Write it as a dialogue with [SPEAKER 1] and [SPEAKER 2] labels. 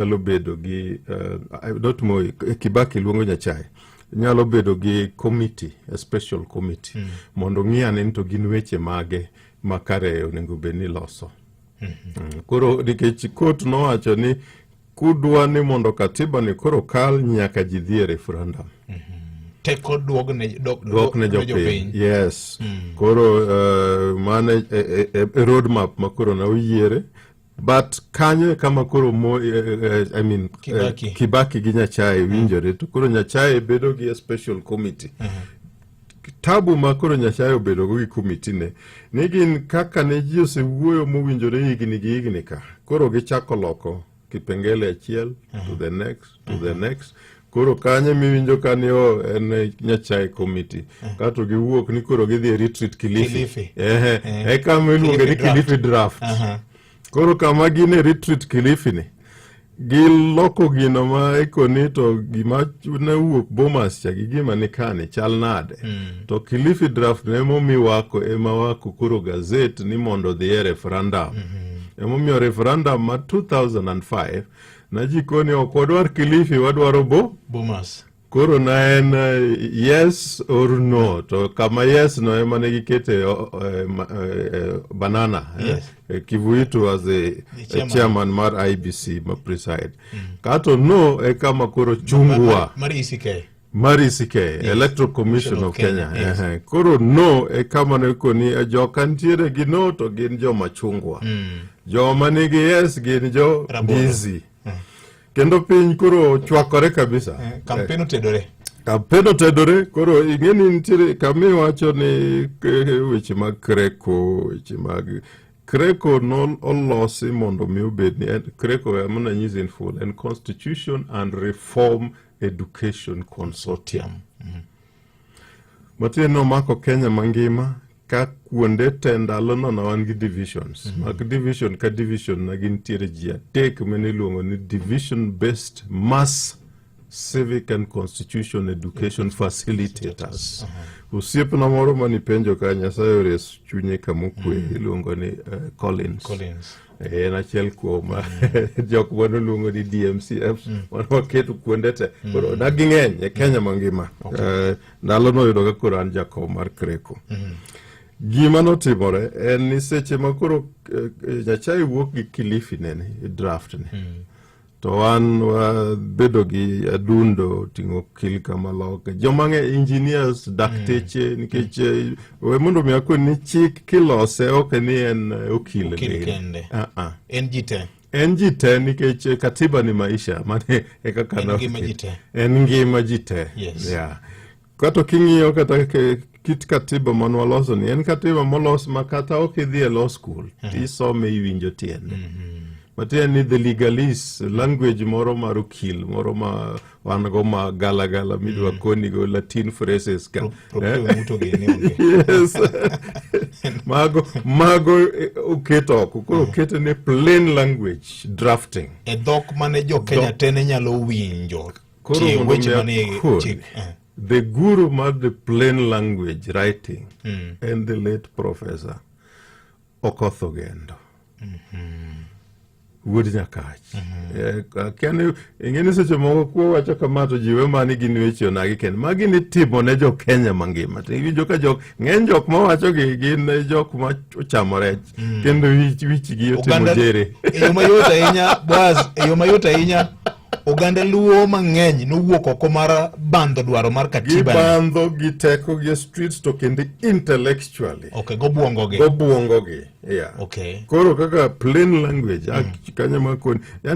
[SPEAKER 1] Nyalo bedo gi not Moi, Kibaki luongo Nyachae nyalo bedo gi committee, a special committee mondo ng'i ane ni to gin weche mage ma kare onego bed ni loso. Koro nikech court nowacho ni kudwa ni mondo katiba ni koro kal, nyaka ji dhi e referendum.
[SPEAKER 2] Teko duogne
[SPEAKER 1] dwok ne jopiny, yes. Koro mano e road map ma koro ne oyiere, but kanyo e kama koro mo I mean,
[SPEAKER 2] Kibaki.
[SPEAKER 1] Kibaki gi Nyachae winjore, to koro Nyachae bedo gi a special committee. Tabu ma koro Nyachae obedo go gi committee ne ni gin kaka ne ji osewuoyo mowinjore higni gi higni ka koro gichako loko kipengele achiel to the next, to the next. Koro kanyo miwinjo ka ni o en Nyachae committee kato giwuok ni koro gidhi e retreat Kilifi.
[SPEAKER 2] Kilifi.
[SPEAKER 1] Ehe, e kama iluonge ni
[SPEAKER 2] Kilifi draft.
[SPEAKER 1] Kilifi draft. Koro kama gin e retreat Kilifi ni giloko gino ma ikoni to gima ne wuok Bomas cha gi gima ni kani chal nade, to Kilifi draft ne emomi wako ema wako koro gazette ni mondo odhi e referendum. Emomiyo referendum ma 2005 na ji koni ok wadwar Kilifi, wadwaro bo
[SPEAKER 2] Bomas.
[SPEAKER 1] Koro na en yes or no, to kama yes no ema ne gikete banana. Kivuitu as a
[SPEAKER 2] The chairman.
[SPEAKER 1] Chairman mar IEBC ma preside kato no e kama koro chungwa
[SPEAKER 2] mar ECK.
[SPEAKER 1] Mar ECK, Electoral Commission of Kenya. Ehe. Koro no e kama ne koni joka nitiere gi no to gin joma chungwa, joma nigi yes gin jo
[SPEAKER 2] Rabolo.
[SPEAKER 1] Ndizi, kendo piny koro chwakore kabisa.
[SPEAKER 2] Campaign otedore.
[SPEAKER 1] Campaign otedore. Koro ing'e ni nitiere kama iwacho ni weche mag Creco, weche mag Creco no olosi mondo mi obed ni Creco ema nanyisi in full en Constitution and Reform Education Consortium, matiende nomako Kenya mangima ka kuonde te. Ndalono ne wan gi divisions mag division ka division na gintiere ji adek mane iluongo ni division based mass civic and constitution education facilitators. Osiepna moro manipenjo ka Nyasaye ores chunye kamokwe, iluongo ni Collins.
[SPEAKER 2] Collins.
[SPEAKER 1] En achiel kuom jok manoluongo ni DMCF mane waketo kuonde te. Koro na ging'eny e Kenya mangima. Ndalo noyudo ka koro an jakom mar Creco. Gima notimore en ni seche ma koro Nyachae wuok gi Kilifi nene draft ni, to wan wabedo gi adundo ting'o okil kamaloka joma ng'e engineers, dakteche, nikech we mondo mi akoni ni chik kilose ok ni en okil
[SPEAKER 2] Okil
[SPEAKER 1] ni.
[SPEAKER 2] Kende.
[SPEAKER 1] Ah, ah.
[SPEAKER 2] En ji te.
[SPEAKER 1] En ji te, nikech katiba ni maisha mane e kaka
[SPEAKER 2] En ngima ji te.
[SPEAKER 1] En ngima ji te. Yeah. Kato king'iyo kata kit katiba man waloso ni en katiba molos ma kata ok idhi e law school tisome iwinjo tiende, matiende ni the legalese language moro mar okil moro ma wan go ma gala gala midwa koni go Latin phrases ka.
[SPEAKER 2] Muto gini onge.
[SPEAKER 1] Yes, mago oket oko, koro okete ne plain language drafting.
[SPEAKER 2] E dhok mane jo Kenya te ne nyalo winjo.
[SPEAKER 1] Koro
[SPEAKER 2] Tie
[SPEAKER 1] mondo
[SPEAKER 2] weche
[SPEAKER 1] mi
[SPEAKER 2] manie
[SPEAKER 1] akoni,
[SPEAKER 2] chik.
[SPEAKER 1] The guru mar the plain language writing en the late Professor Okoth Ogendo wuod Nyakach. Akia ni ing'e ni seche moko kuo wacho kama to ji we mani gin weche onagi kende magi ni timo ne jo Kenya mangima, to iwinjo ka jok ng'eny jok mawacho gi gin jok ma ochamo rech kendo wichgi otimo jere.
[SPEAKER 2] E yo mayot ahinya, Boaz, e yo mayot ahinya, oganda Luo mang'eny nowuok oko mar bandho dwaro mar katiba ni.
[SPEAKER 1] Gibandho gi teko gi e streets to kendo intellectually.
[SPEAKER 2] Okay, gobwongo gi.
[SPEAKER 1] Gobwongo gi, yeah.
[SPEAKER 2] Okay.
[SPEAKER 1] Koro kaka plain language kanyo makoni yani.